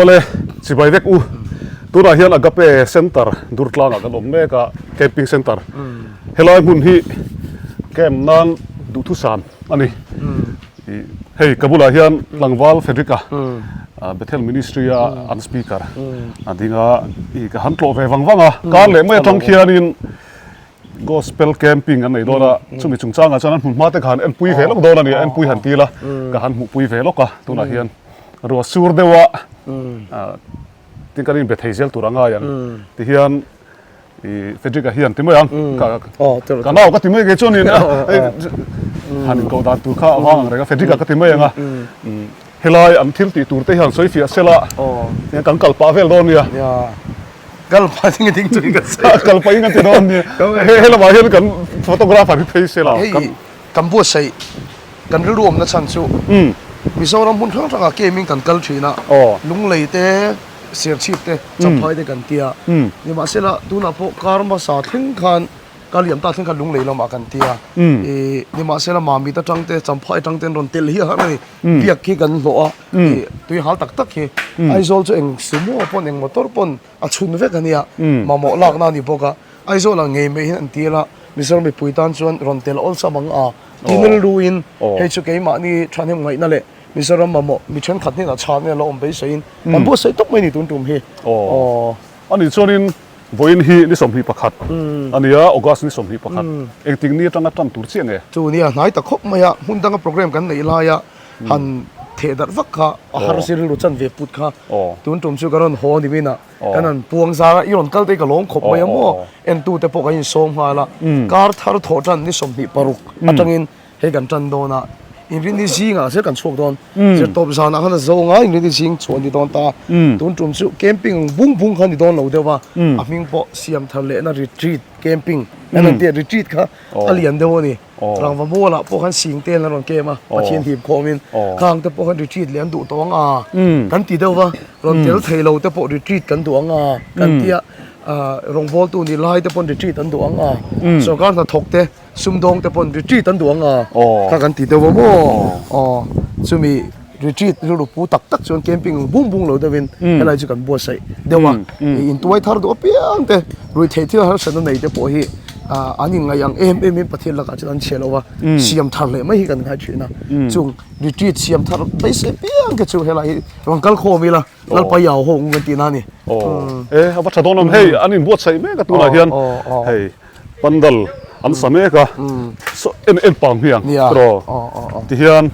Awle, chibai vek u. Tunah hian Agape Centre Durtlangah kan awm mek a, Camping Centre. Helai hmun hi camp nan duhthusam a ni. Hei ka bulah hian tlangval Frederick-a Bethel Ministry-a an speaker a ding a, i ka han tlawh ve vang vang a. Kar leh mai atang khianin Gospel Camping an nei dawn a, chumi chungchangah chuan an hmun hma te kha han enpui ve lawk dawn a ni a, enpui han til a, ka han hmuhpui ve lawk a, tunah hian ruah sur deuh a, tin kan inbe thei zel tur a ngai ang tihian i Frederick-a hian ti mai ang, ka nau ka ti mai kei chuanin han inkoh dan tur kha a vang ang reng a, Frederick-a ka ti mai ang a. Helai an thil tih tur te hian sawi fiah sela hian kan kal pah vel dawn nia. Nia. Kal pah ding a ding chu kan sawi. Kal pah in kan ti dawn nia. He lamah hian kan photographer hi phei sela. Hei kan buatsaih kan rilru awmna chhan chu Mizoram hmun hrang hrangah camp in kan kal thin a. Lunglei te, Serchhip te, Champhai te kan tia. Nimahsela tunah pawh kar hmasa thleng khan Ka liam ta thleng kha lunglei lamah kan ti a, i nimahsela Mamit atang te Champhai atang te an rawn tel hi a har a ni, biak hi kan hlawh a, i tui hal tak tak hi Aizawl chu eng sumo pawn eng motor pawn a chhun vek a nia, mamawh lakna a ni bawk a, Aizawl ah ngei mai hian an tir a, Mizoram mipui tan chuan rawn tel awlsam ang a, tin rilruin hei chu keimahni thahnem ngaihna leh Mizoram mamawh mi thenkhat hnenah chhanna la awm beiseiin kan buatsaih tawp mai a ni tun tum hi. Aw. Ani chuanin Vawiin hi ni 21 a ni a, August ni 21. Engtik ni atanga tan tur chiah nge? Chu nia, hnai ta khawp mai a, hmun danga program kan neih laia han theh darh vak kha a har rilru chan ve put kha. Tun tum chu ka rawn haw ni minah kan han puang zar a, i rawn kal te hi ka lawm khawp mai a maw? Entute pawh kan insawm nghal a, kar thar thawh tan ni 26 atangin Hei kan tan dawn a, inrinni zingah zel kan chhuak dawn. Zirtawp zanah khan a zo nga, inrinni zing chhuah a ni dawn ta. Tun tum chu camping ang bung bung kha a ni dawn lo deuh a, a hming pawh siam thar lehna retreat camping an rawn ti a, retreat kha a lian deuh a ni. Rangva mualah pawh khan sing tel an rawn kem a, Pathian hip khawmin khang te pawh khan retreat leh an duh tawh ang a kan ti deuh va, rawn tel thei lo te pawh retreat kan duh ang a kan ti a, rawngbawltu ni lai te pawn retreat an duh ang a, sorkar hnathawk te. Sumdawng te pawn retreat an duh ang a, kha kan ti deuh a maw? Aw, chumi retreat rilru pu tak tak chuan camping ang bung bung lo deuhin helai chu kan buatsaih deuh a. Intuai thar duh apiang te, ruihtheih thil harsatna nei te pawh hi an inngaih ang em em in Pathian lakah chuan an chhiah lo va, siam thar leh mai hi kan ngai thin a. Chung retreat siam thar beisei apiang te chu helai hi rawn kal khawm ila. Lalpa i au ho ngun kan tihna a ni. Aw, e a va tha dawn awm hei an inbuatsaih mek a tunah hian hei pandal an sa mek a saw en en pang hmiang tiraw tihian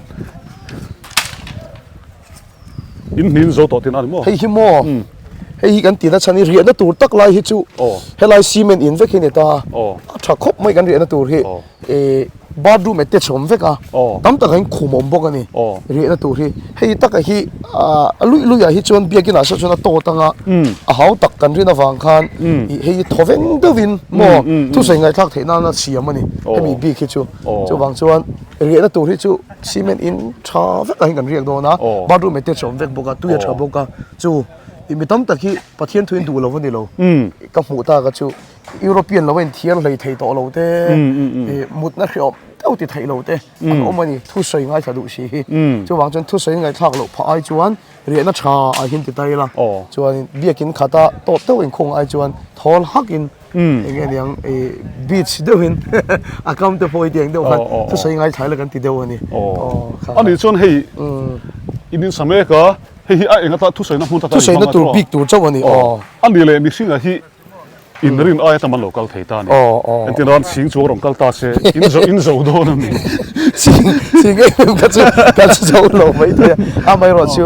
in hnin zo tawh tihna a ni maw? Hei hi maw hei hi kan tihna chhan hi riahna tur tak lai hi chu helai cement in vek hi a ni ta a tha khawp mai kan riahna tur hi. Bathroom attach awm vek a, tam takah hian khum a awm bawk a ni, riahna tur hi. Hei taka hi a luih luihah hi chuan biakinah saw chuan a tawt ang a, a hau tak kan rin avang khan hei hi thawveng deuhin maw thusawi ngaihthlak theih nana siam a ni, hemi bik hi chu. Chuvang chuan riahna tur hi chu cement in tha vekah hian kan riak dawn a, bathroom attach a awm vek bawk a, tui a tha bawk a, chu mi tam tak hi Pathian thuin duh lo a ni lo, ka hmuh taka chu. European lo a inthiar hlei thei tawh lo te, mutna hreawm deuh ti theih lo te an awm a ni, thusawi ngaithla duh si hi. Chuvang chuan thusawi ngaihthlak loh phah ai chuan riahna tha ah hian ti ta ila, chuan biakin khata tawp deuh inkhung ai chuan thawl hakin eng nge niang beach deuhin a kam te pawh hi tiang deuh khan thusawi ngaithla ila kan ti deuh a ni. A nih chuan hei in insa mek a, hei hi a eng ata thusawi na hmun ta Thusawi na tur bik tur chauh a ni. A nih leh mihringa hi In rin aia tam an lo kal thei ta a ni. Engtin ran chhing chu a rawn kal ta se, in zo in zo dawn a ni. Chhing chhing em em kha chu ka chu zo lo mai thei a. Amaherawh chu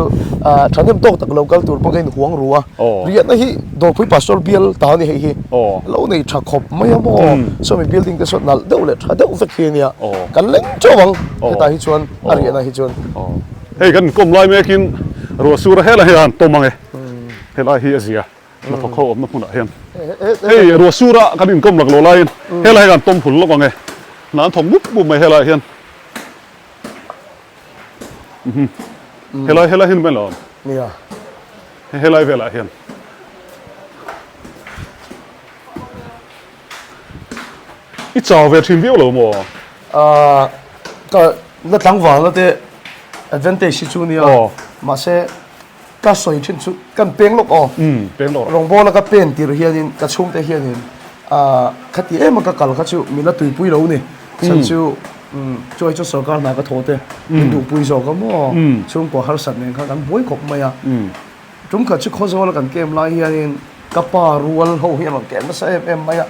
thahnem tawk tak lo kal tur pawh ka inhuang ru a. Riahna hi Dawrpui Pastor bial ta a ni hei hi. Lo nei tha khawp mai a maw. Sawmi building te saw nalh deuh leh tha deuh vek hi a nia. Kan leng chauh ang hetah hi chuan a riahna hi chuan. Hei kan inkawm lai mekin ruah sur a helai hian tawm ang e. Helai hi a zia. Hnathawk ho awmna hmunah hian hei ruah sura kan inkawm lak lo laiin helai hian tawm phul lawk ang e hna an thawk mup mup mai helaiah hian helai helai hian mai lo awm helai velah hian i chau ve thin viau lo maw? Ka la tlangval na te advantage hi chu nia mahse. Ka sawi thin chu kan peng lawk aw. Peng lawk rawh. Rawngbawla ka pen tirh hianin ka chhungte hianin khati em a ka kal kha chu min la tuipui lo ni. Chhan chu chuai chu sorkar hna ka thaw te min duhpui zawk a maw. Chhungkua harsat nen khan kan buai khawp mai a. Tum khat chu Khawzawla kan kem lai hianin ka pa rual ho hi a rawn kem nasa em em mai a.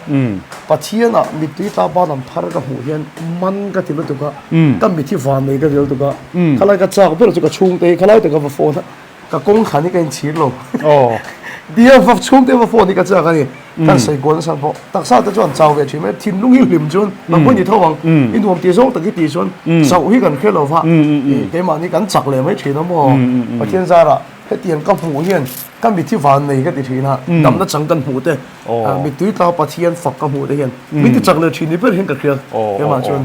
Pathianah mittui tla ban an phar ka hmuh hian man ka ti lutuk a, ka mit hi van nei ka ti lutuk a. Khalai ka chak ber chu ka chhungte hi khalai taka va phone a, ka kawng khan hi ka inchhir lo. Tia va chhungte va phone hi ka chak a ni. Kan sawi kual nasa pawh taksa te chuan chau ve thin mai thinlung hi hlim chuan ka pawi ni tho ang. I nuam tih zawng tak hi tih chuan chauh hi kan hre lo va, keimahni kan chak leh mai thin a maw. Pathian zarah Hetiang ka hmuh hian ka mithi van nei ka ti thin a, damna chang kan hmuh te, mittui tla Pathian fak ka hmuh te hian min ti chak leh thin ni ber hian ka hria keimah chuan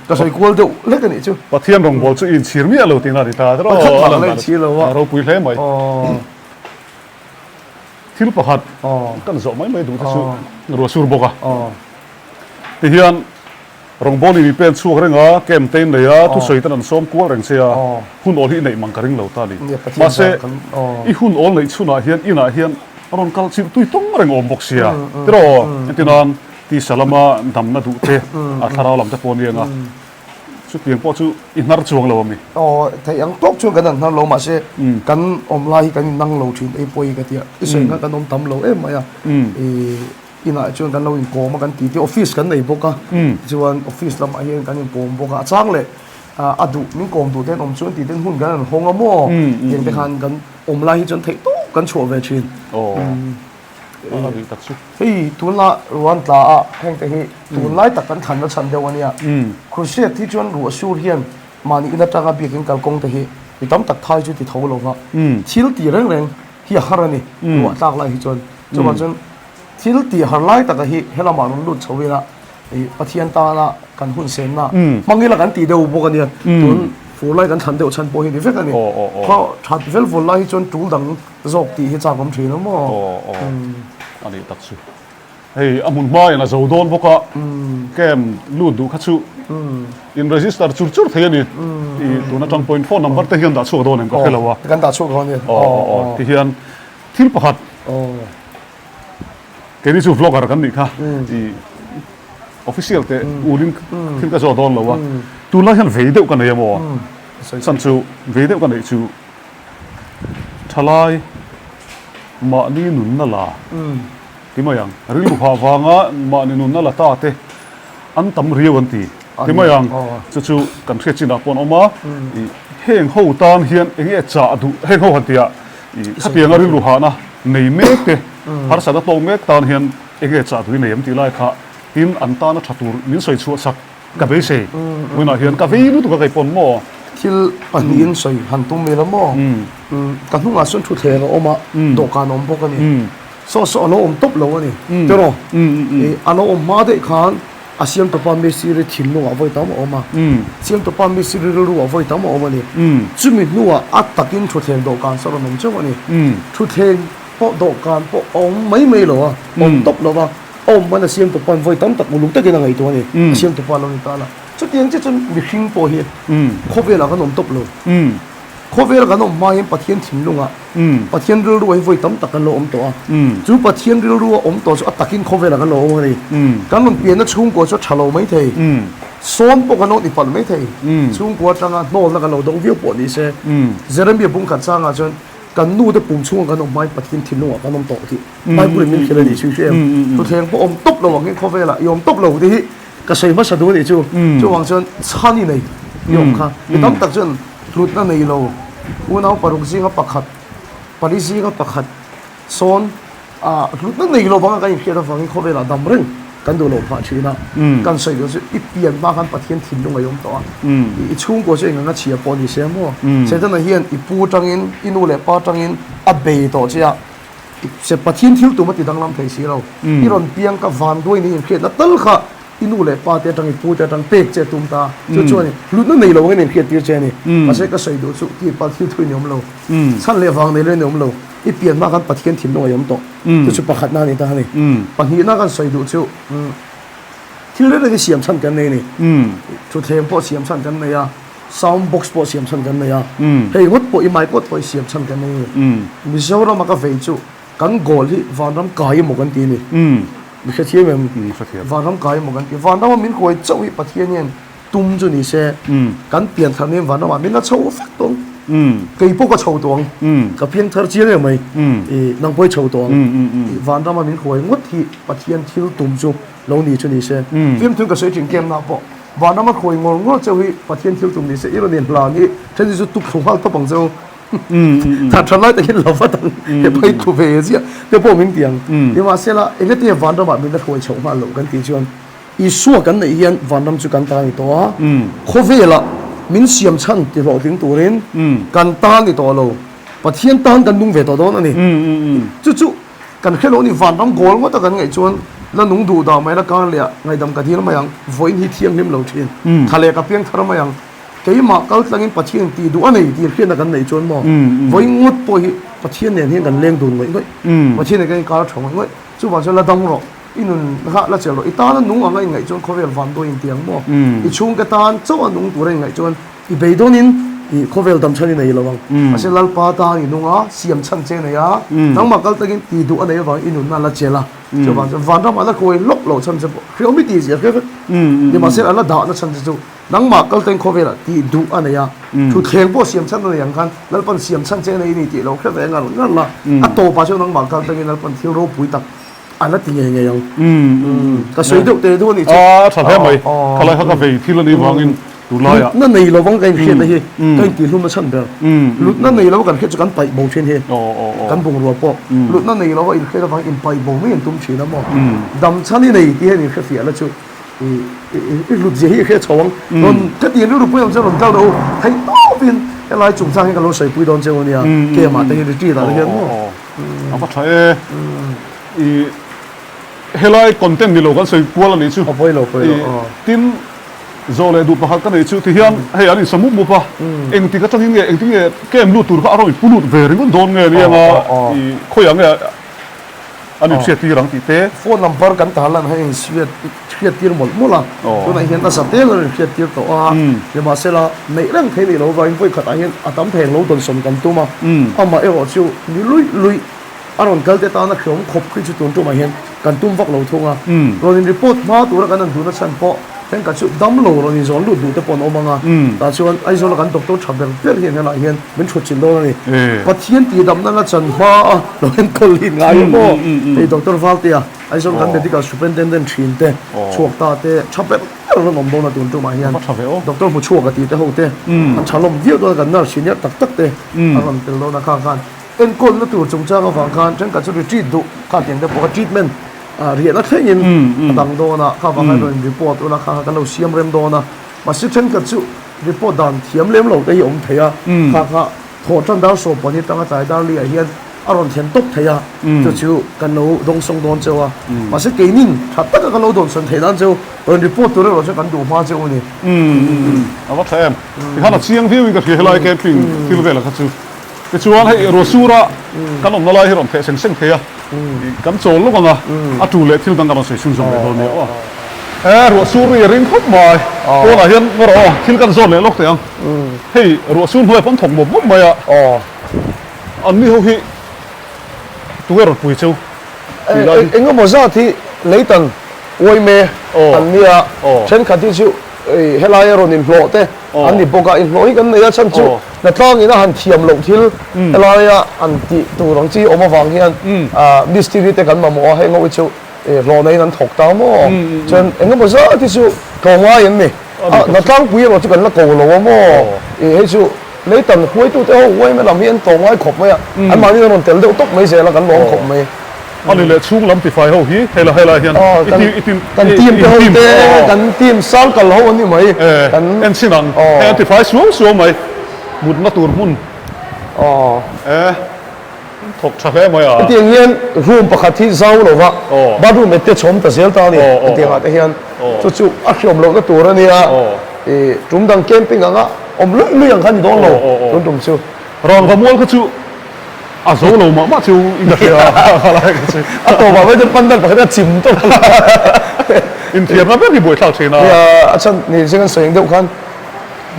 ka sawi kual deuh hlek a nih chu. Pathian rawngbâwl chu i inchhir miah lo tihna a ni ta Pakhat mah la inchhir lo a. Ropui hle mai. Thil pakhat kan zawh mai mai duh te chu ruahsur bawk a. Tihian Rawngbawlin i pen chhuak reng a, camp te in nei a, thusawi ten an sawm kual reng che a, hun awl hi i neih mang ka ring lo ta a ni. Mahse, i hun awl neih chhunah hian inah hian a rawn kal chilh tui tawng reng awm bawk sia. Tiraw, entirnan tisa lama damna duh te, a thlarau lam te pawh a ni ang a, chutiang pawh chu i hnar chuang lo a mi? Aw, theih ang tawk chuan kan han hnar lo, mahse kan awm lai hi kan innang lo thin ei pawi ka tia, i sawi kha kan awm tam lo em mai a. Inah chuan kan lo inkawm a kan ti te office kan nei bawk a tichuan office lamah hian kan inkawm bawk a a chang leh a duh min kawm duh te an awm chuan tih ten hun kan han hawng a maw tiang te khan kan awm lai hi chuan theih tawp kan chhuah ve thin hei tunla ruan tla a heng te hi tunlai tak kan thlan na chhan deuh a nia crusade hi chuan ruah sur hian mahni in atanga biakin kalkawng te hi mi tam tak thai chu ti tho lova thil ti reng reng hi a har a ni ruah tlak lai hi chuan chuvang chuan Thil tih har lai taka hi helamah rawn lut chho ila ih Pathian tana kan hun senna hmang ila kan tih deuh bawk a nia. Tun fur lai kan thlan deuh chhan pawh hi ni vek a ni. Khaw that vel vul lai hi chuan tul dang zawk tih hi chak awm thin a maw? A nih tak chu. Hei a hmun hmain a zo dawn bawk a, camp lut duh kha chu in register chur chur thei a ni. Ih tun atang pawhin phone number te hian dah chhuak dawn em ka hre lo a. Kan dah chhuak dawn a ni. Tihian thil pakhat. Keini chu vlogger kan nih kha i official te ulin thil ka zawh dawn lo a, tunlai hian vei deuh ka nei a maw? Chhan chu vei deuh ka neih chu thalai mahni nunna la ti mai ang, rilru hah vanga mahni nunna la ta te an tam riau an ti ti mai ang, chu chu kan hriat chinah pawh an awm a, i heng ho tan hian eng nge chah duh heng ho han tihah i khatianga rilru hahna nei mek te harsatna tawk mek tan hian eng nge chah duh i nei em tih lai kha tin an tana tha tur min sawi chhuah sak ka beisei hunah hian ka vei lutuk a kei pawn maw. Thil pahnihin sawi han tum ila maw ka hnungah sawn thutthleng a awm a dawhkan a awm bawk a ni. Saw saw a lo awm tawp lo a ni tiraw? A lo awm hma daih khan a siamtupa mistiri thinlungah vawi tam a awm a, siamtupa mistiri rilruah vawi tam a awm a ni. Chumi hnuah a takin thutthleng dawhkan saw rawn awm chauh a ni. Thutthleng pawh dawhkan pawh a awm mai mai lo a, awm tawp lo va, a awm hman a siamtupa'n vawi tam tak uluk takin a ngaihtuah a ni. A siamtupa a lo ni ta la. Chutiang chiah chuan mihring pawh hi khawvelah kan awm tawp lo. Khawvel kan awm hma hian Pathian thinlungah Pathian rilru hi vawi tam tak kan lo awm tawh a. Chu Pathian rilru a awm tawh chu a takin khawvelah kan lo awm a ni. Kan rawn pianna chhungkua chu a tha lo mai thei. Sawn pawh kan lo ni palh mai thei. Chhungkua atanga hnawlna kan lo dawng viau pawh ni se. Jeremia bungkhat changah chuan kan nute pum chhungah kan awm hmain Pathian thinlungah kan awm tawh tih Bible in min hrilh a ni chu i hria em? Thutthleng pawh awm tawp lo ang hi khawvelah i awm tawp lo tih hi ka sawi hmasa duh a nih chu. Chuvang chuan chhan i nei i awm kha. Mi tam tak chuan hlutna nei lo unau paruk zinga pakhat, pali zinga pakhat sawn ah hlutna nei lo vanga kan inhriat avangin khawvelah dam reng kan duh loh phah thin a. Kan sawi duh chu i pian hma khan Pathian thinlung a awm tawh a. I chhungkua chu eng anga chhia pawh ni se maw? Setana hian i pu tangin i nu leh pa tangin a bei tawh che a. Se Pathian thil tum a ti danglam thei si lo. I rawn piang ka vanduai ni inhriatna tal kha i nu leh pa te atang i pu te atang pek che a tum ta. Chu chuan hlutna nei lo angin inhriat tir che a ni. Mahse ka sawi duh chu tih pal thil thui ni awm lo. Chhan leh vang nei lo ni awm lo. I pian hma khan Pathian thinlung a awm tawh. Chu chu pakhatna a ni ta a ni. Pahnihna kan sawi duh chu thil reng reng hi siam chhan kan nei a ni. Thutthleng pawh siam chhan kan nei a. Sound box pawh siam chhan kan nei a, hei ngawt pawh i mic ngawt pawh i siam chhan kan nei a ni. Mizorama ka vei chu kan goal hi vanram kai emaw kan ti a ni. Mi hrethiam em? Vanram kai emaw kan ti. Vanrama min huai chauh hi Pathian hian tum chu ni se, kan pian thar nen vanramah min la chho vek tawh ang. Kei pawh ka chho tawh ang. Ka piang thar chiang em mai. Nang pawh i chho tawh ang. Vanrama min huai ngawt hi Pathian thil tum chu lo ni chu ni se. Fimthun ka sawi thin kemna pawh Vanrama khawi ngawr ngawr cheu hi Pathian thil tum ni se i rawn inhlan hi then hi chu tuk thlu nghal tawp ang cheu. Than than lai takin lo vat ang he phei thlu ve ziah te pawh min ti ang. Nimahsela engatinge Vanramah min la hruai chhoh nghal loh kan tih chuan Isua kan neih hian Vanram chu kan ta ni tawh a, khawvelah min siam chhan ti hlawhtling turin kan ta ni tawh lo, Pathian tan kan nung ve tawh dawn a ni. Chu chu Kan hre lo ni vanram goal ngawt a kan ngaih chuan la nung duh dah mai la kar leh ah ngaihdam ka dil mai ang, vawiin hi thianghlim lo thin, tha leh ka piang thar mai ang, keimah kal tlangin Pathian tih duh a nei tih hriatna kan neih chuan maw vawiin ngawt pawh hi Pathian nen hian kan leng dun ngawih ngawih, Pathian nen kan inkar tha ngawih ngawih, chuvang chuan la dam rawh, i nun kha la chelh rawh, i tana nung anga inngaih chuan khawvel van dawi inti ang maw, i chhungte tan chauh a nung tura inngaih chuan I beidawnin i khawvel dam chhan i nei lo ang. Mahse Lalpa tan i nung a, siam chhan che nei a, nangmah kal takin tih duh a nei avangin i nunna a la chelh a. Chuvang chuan vanram a la kawi lawk loh chhan che pawh hriau mi tih zia hria vek. Nimahse a la dahna chhan che chu nangmah kal takin khawvelah tih duh a nei a, thutthleng pawh siam chhan a nei ang khan Lalpan siam chhan che nei ni tih lo hre ve ngar ngar la, a tawpah chuan nangmah kal takin Lalpan thil ropui tak a la ti ngei ngei ang. Ka sawi deuh teh duh a nih chu. A tha hle mai. Khalai kha ka vei thil a nih vangin tunlaiah. Lutna nei lovang ka inhriatna hi ka intihhlum a chhan ber. Lutna nei lo kan hriat chu kan paih bo thin hi. Kan bungrua pawh lutna nei lova inhriat avangin inpaih bo mai an tum thin a maw. Dam chhan i nei tih hian inhrefiah la chu i hlut zia hi i hriat chho ang. Rawn ka tih rilru pui ang chuan rawn kal rawh u. Theih tawpin helai chungchang hi ka lo sawipui dawn cheu a nia. Kemah te hi retreat ah te hian maw. A va tha e. I helai content ni lo kan sawi kual a nih chu. A pawi lo pawi lo aw. Tin zawh leh duh pakhat ka neih chu ti hian hei an insa mup mup a, engtik atangin nge engtin nge camp lut tur kha a rawn pu lut ve ringawt dawn nge nia nga i khawiah nge an inhriat tir ang tih te. Phone number kan tar lan hian inhriat hriat tir mawlh mawlh a, tunah hian a za tel a rawn hriat tir tawh a, nimahsela neih reng thei nih loh vangin vawi khatah hian a tam thei ang lo dawnsawn kan tum a, amah erawh chu ni luih luih a rawn kal te tana hreawm khawp khi chu tun tumah hian kan tum vak lo thung a, rawn in report hma tura kan han duhna chhan pawh thenkhat chu dam lo rawn inzawn lut duh te pawh an awm ang a, tah chuan Aizawla kan doctor tha ber ber hian helaiah hian min thut chilh dawn a ni. Pathian tihdamna la chan hma a lo enkawl hi ngai em aw? Hei Doctor Valtea, Aizawl kan medical superintendent thin te, chhuak ta te tha ber ber rawn awm dawn a tun tumah hian Doctor Hmuchhuaka tih te ho te an tha lawm viau dawn a kan nurse senior tak tak te an rawn tel dawn a khang khan enkawlna tur chungchang avang khan thenkhat chu retreat duh kha tiang te pawh kha treatment riahna thlengin a dang dawn a kha vang khan rawn in report ula kha kha kan lo siam rem dawn a mahse thenkhat chu report dan thiam lem lo te hi a awm thei a kha kha thawh tan dar 12 tanga tlai dar li ah hian a rawn thlen tawp thei a, chu chu kan lo dawngsawng dawn cheu a, mahse keinin tha taka kan lo dawnsawn theih nan cheu rawn report tur erawh chu kan duh hma cheu a ni. A va tha em? Tikhan a chiang viau in ka hria helai camping thil velah kha chu. Tichuan hei Ruasura kan awmna lai hi rawn theh seng seng thei a, kan chawl lawk ang a, a tu leh thil dang kan rawn sawi chhunzawm leh dawn nia aw. E ruahsur ri a ring khawp mai, pawnah hian ngaw rawh aw, thil kan zawt leh lawk teh ang. Hei ruahsur hnuai pawn thawk mawp mawp mai a. An ni ho hi tunge rawn pui cheu tih lai hi. Eng emaw zat hi leitan uaime an nia, thenkhat hi chu helaia rawn inhlawh te an ni bawk a, inhlawh hi kan nei a chhan chu hnatlangin a han thiam loh thil helaia an tih tur ang chi awm avang hian mistiri te kan mamawh a, heng ho hi chu hlawh neiin an thawk ta maw? Chuan eng emaw zat hi chu tlawmngai an ni, hnatlangpui erawh chu kan la ko lo a maw? Hei chu Leitan huaitute ho huaina lam hi an tlawm ngai khawp mai a, an mahni an rawn tel deuh tawp mai zel a, kan lawm khawp mai. A ni leh chhung lam tifai ho hi hela helai hian i ti Kan team te ho te, kan team circle ho an ni mai. Kan en chhin ang, hei an tifai suau suau mai, mutna tur hmun e thawk tha hle mai a. Hetiang hian room pakhat hi zau lo va, bathroom attach awm ta zel ta a ni, hetiang ah te hian chu chu a hriawm lohna tur a nia, tum dang camping anga Awm luih luih ang kha ni dawn lo tun tum chu. Rangva mual kha chu a zo lo mah mah chu in ka hria a lai kha chu. A tawpah mai chuan pandal pakhat a chim tawp a. Inthiamna ber hi buaithlak thin a. Nia a chhan ni zing an sawi ang deuh khan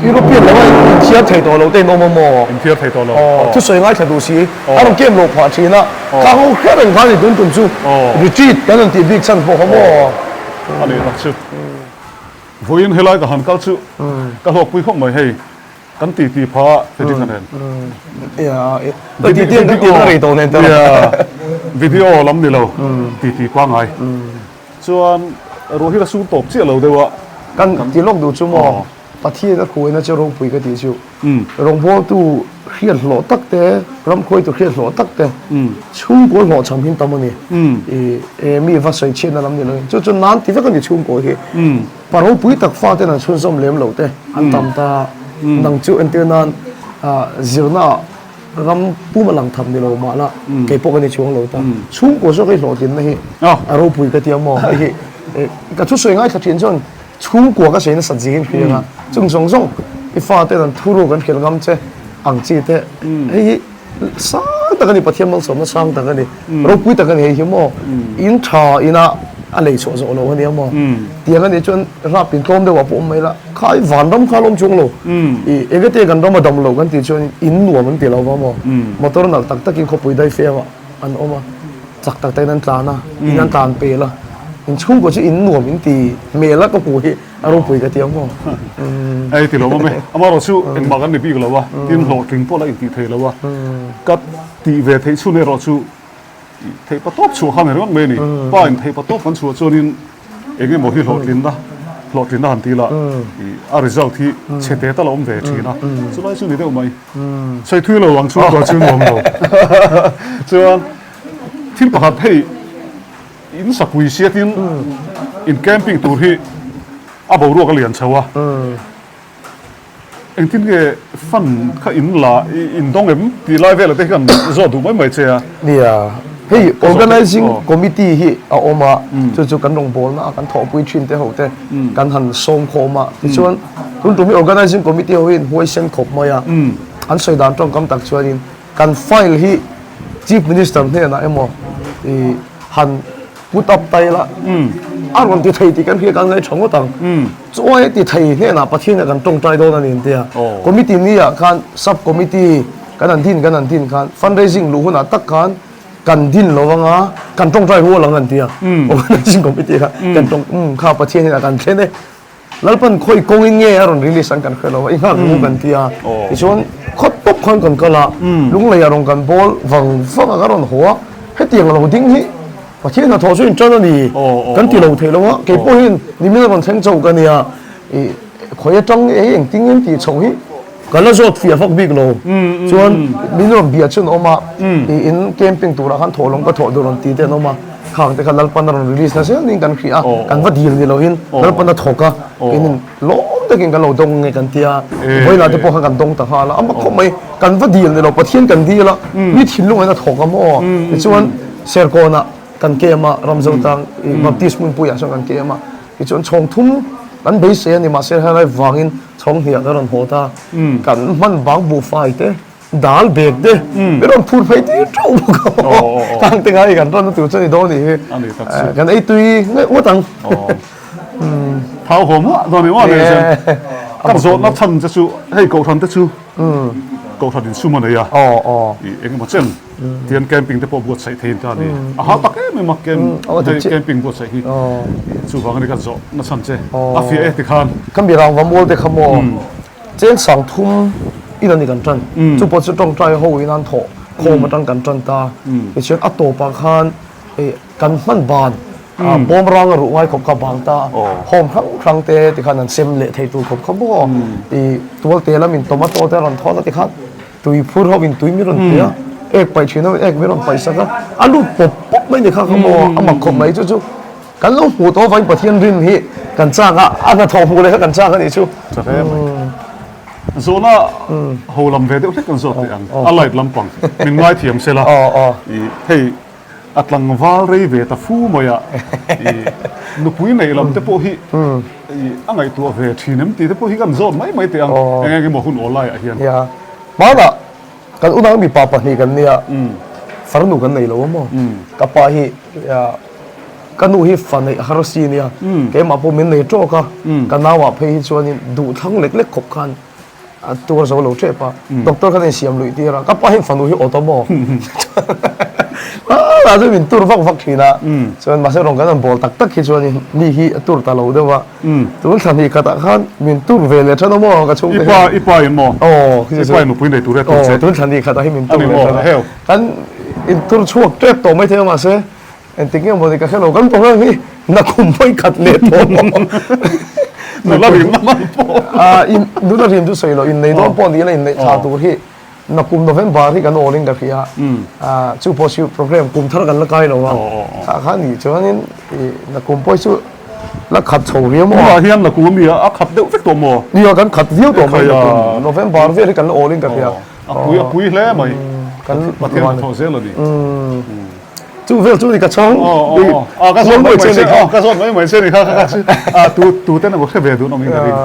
European lama inthiar thei tawh lo te in awm a maw? Inthiar thei tawh lo. Aw, thusawi ngaithla duh si. A rawn camp loh phah thin a. Ka ho hre reng kha ni tun tum chu retreat kan rawn tih bik chhan pawh kha maw? A nih tak chu. Vawiin helai ka han kal chu ka hlawkpui khawp mai hei. Kan ti ti pha Freddy ka nen. Ti ti kan ti na rei tawh nen te. Video lam ni lo ti ti pangai. Chuan ruah hi ka sur tawp chiah lo deuh a. Kan ti lawk duh chu maw Pathian a khuaina chu ropui ka tih chu. Rawngbawltu hriat hlawh tak te, ramkhuaitu hriat hlawh tak te chhungkaw hlawhchham hin tam a ni. I mi va sawi chhiatna lam ni loin chu chu nan ti vek a ni chhungkaw hi. Pa ropui tak faten an chhunzawm lem lo te an tam ta. Nang chu entir nan zirna ram pum a lang tham ni lo mah la kei pawh ka ni chuang lo ta. Chhungkaw zawk hi hlawhtlinna hi a ropui ka ti a maw? Hei hi ka thusawi ngaithla thin chuan chhungkua ka sawi nasat zingin hria anga chung zawng zawng i faten an thuruk an hrilh ngam che ang chi te hei hi sang tak a ni Pathian malsawmna sang tak a ni ropui tak a ni hei hi maw in tha ina a lei chhuah zawh lo a nia maw tiang a nih chuan rap in tlawm deuh ah pawh awm mai la khai vanram kha lawm chuang lo i enge te kan ram a dam lo kan tih chuan in nuam an ti lo va maw motor nalh tak takin khawpui daifem ah an awm a chak tak takin an tlan a in an tlan pel a in chhungkaw chu in nuam in ti hmel a ka hmuh hi A ropui ka ti ang maw? Ei ti lo mawm e. Amaherawh chu engmah kan ni bik lo a, tin hlawhtling pawh la intih thei lo a. Ka tih ve theih chhun erawh chu theihpa tawp chhuah kha ni ringawt mai a ni. Pa in theihpa tawp kan chhuah chuanin eng emaw hi hlawhtlinna hlawhtlinna han ti la a result hi chhe te tal a awm ve thin a. Chulai chu ni deuh mai. Sawi thui lo ang chhungkua chu nuam lo. Chuan thil pakhat hei. In sapui siatin in camping tur hi a boruak a lian chho a, engtin nge fund kha in la in dawng em tih lai velah te hi kan zawt duh mai mai che a. Nia, hei organising committee hi a awm a, chu chu kan rawngbawlna a kan thawhpui thin te ho te kan han sawm khawm a, tichuan tun tum hi organising committee ho hi an huaisen khawp mai a, an sawi dan tawngkam tak chuanin Kan file hi Chief Minister hnenah emaw i han put up ta ila a rawn ti thei tih kan hria kan ngaih tha ngawt ang. Chuai ti thei hnenah Pathian kan tawngtai dawn a ni tia. Committee ni ah khan sub committee kan han din kan han din khan fundraising luh hunah tak khan kan din lo anga kan tawngtai rual ang an tia. Organizing committee kha kan tawng kha Pathian hnenah kan thlen e. Lalpan khawi kawngin nge a rawn release ang kan hre lo a, i nghak ngu kan ti a. Tichuan khawt tawp khan kan kal a, lunglei ah rawn kan bawl vang vang a ka rawn haw a, hetiang lo ding hi Pathian hnathawh chu intan a ni kan ti lo thei lo a, kei pawhin nimin a rawn thleng chauh ka nia, i khawi atang hei engtin nge tih chhoh hi ka la zawt fiah vak bik lo. Chuan min rawn bia chu an awm a, i in camping turah khan thawh lawng ka thawh duh rawn ti te an awm a. Khang te kha Lalpan a rawn release na zel niin kan hria a, kan va dil ni loin Lalpan a thawk a, keinin lawm takin kan lo dawng nge kan tia, vawiinah te pawh khan kan dawng ta nghal a, a mak khawp mai, kan va dil ni lo Pathian kan dil a, mi thinlungah in a thawk a maw? Tichuan Serkawnah kan kem a, Ramzotang Baptist hmunpuiah chuan kan kem a, tichuan chhawng thum kan beisei a ni mahse helai vangin chhawng hniah kan rawn haw ta, kan hman bang buhfai te, Dal bag te min rawn phur phei tir teuh bawk a tang te ngai kan rawn na tur chu a ni dawn nih hi kan ei tui ngaih ngawt ang. Thau haw muah dawn ni maw nen chuan ka zawhna chhan che chu hei kohhran te chu kohhran in sum a nei a eng emaw chen tian camping te pawh buatsaih thei ta a ni a hau tak em em a camping buatsaih hi chuvang a ni ka zawhna chhan che a fiah e tikhan. Ka mirang va mual te kha maw Cheng sang thum in a ni kan tan. Chu pawh chu tawngtai ho in an thawh khawm atang kan tan ta. Tichuan a tawpah khan kan hman ban bawm rang a ruh ngai khawp kha bang ta. Home hrang hrang te tikhan an sem leh thei tur khawp kha maw. I tualte lamin tomato te a rawn thawn a tikhan tui phur ho in tui min rawn pe a. Ek paih thin ho in ek min rawn paih sak a. A lut pawp pawp mai ni kha kha maw a mak khawp mai chu chu. Kan lo hmuh tawh avangin Pathian rin hi kan chak a, a hnathawh hmuh leh kha kan chak a nih chu. Tha hle mai. Zawhna ho lam ve deuh hlek kan zawt teh ang. A light lampang min ngaithiam se la. Hei a tlangval rei ve ta fu mai a, nupui neih lam te pawh hi a ngaihtuah ve thin em tih te pawh hi kan zawt mai mai teh ang. Eng eng emaw hun awl laiah hian. Hmanah kan unau mipa pahnih kan nia, farnu kan nei lo a maw? Ka pa hi. Ka nu hi fa neih har si nia, keimah pawh min nei tawk a, ka nauah phei hi chuanin duh thlang lek lek khawp khan a tuar zo lo tep a, doctor khan a insiam luih tir a, ka pa hian fanu hi awt a maw? Chuan chu min tur vak vak thin a, chuan mahse rawn kan han bawl tak tak hi chuanin mi hi a tur ta lo deuh a, tun thla hnih khatah khan min tur ve leh than a maw ka chhungte hian. I pa in maw? Aw, I pa in nupui nei tur e tur che. Aw, tun thla hnih khatah hi min tur leh than a, kan intur chhuak tep tawh maithei a mahse Engtik nge mawni ka hre lo kan program hi nakum vawi khat leh tawh maw? Nula rim na man pawh. Ah in nula rim chu sawi loh innei dawn pawh ni ila inneih thla tur hi nakum November hi kan awl in ka hria ah chu pawh chu program kum thar kan la kai lo a kha kha ni chuanin ih nakum pawh hi chu la khat chho riau maw? Tunah hian nakum ami a khat deuh vek tawh maw? Nia kan khat viau tawh mai nakum November vel hi kan la awl in ka hria. A pui a pui hle mai. Pathian hnathawh zel a ni. Chu vel chu ni ka chhang. Aw ka zawt mai mai che aw ka zawt mai mai che ni kha kha chu a tu tu ten emaw hre ve duh nawm in ka ring.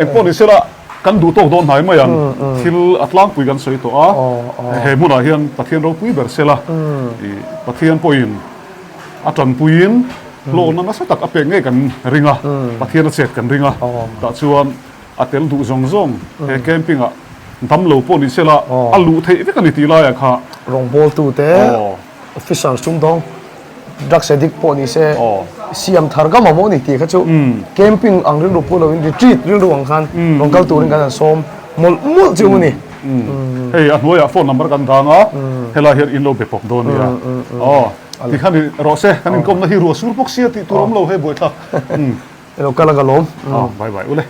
Engpawh ni sela kan duh tawk dawn hnai mai ang thil a tlangpui kan sawi tawh a he hmunah hian Pathian ropui ber sela i Pathian pawhin a tanpuiin hlawhna nasa tak a pek ngei kan ring a Pathian a chet kan ring a tah chuan a tel duh zawng zawng he camping ah dam lo pawh ni sela a luh theih vek a ni tih laiah kha. Rawngbawltu te, officer sumdawng, drugs addict pawh ni se, siam thar ka mamawh ni tih kha chu camping ang rilru pawh loin retreat rilru ang khan rawn kal turin kan han sawm mawlh mawlh chu a ni. Hei a hnuaiah phone number kan dang a, helai hian in lo be pawp dawn nia. Aw tikhan i rawh se, kan inkawmna hi ruah sur bawk sia tih tur awm lo hei buaithlak. Ilo kal a ka lawm. Aw bye bye ule.